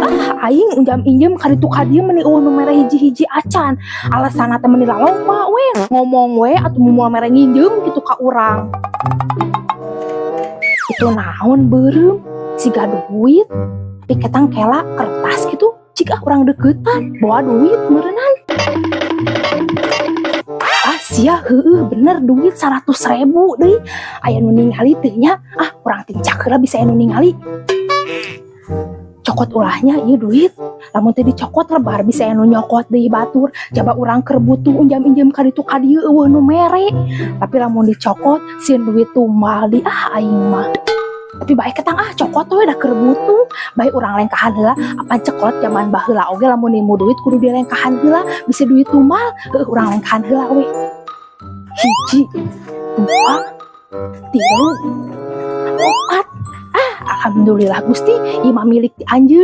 Ah, aing unjam injem kaditu kadieu meni euweuh nu mere hiji-hiji acan. Alasanna teh meni laloba we. Ngomong we atuh moal mere nginjem gitu ka urang. Itu naon beureum? Siga duit. Tapi ketang kela kertas gitu. Jika urang deketan bawa duit meureunan. Ah sia, heueuh, bener duit 100.000 deui. Aya nu ningali teu nya? Ah, urang tincak heula, bisa aya nu ningali. Cokot ulah nya ieu duit. Lamun teu dicokot, lebar, bisa aya nu nyokot deui batur. Coba urang keur butuh unjam injem ka ditu ka dieu euweuh nu mere. Tapi lamun dicokot, sieun duit tumbal di. Ah, aing mah. Tapi bae ketang ah, cokot we, da keur butuh. Bae urang lengkahan heula. Apan cek kolot zaman baheula oge, lamun nemu duit kudu dilengkahan heula, bisa duit tumbal. Heuh, urang lengkahan heula we. Hiji, dua, tilu, opat. Ah, alhamdulillah Gusti, ieu mah milik ti anjeun.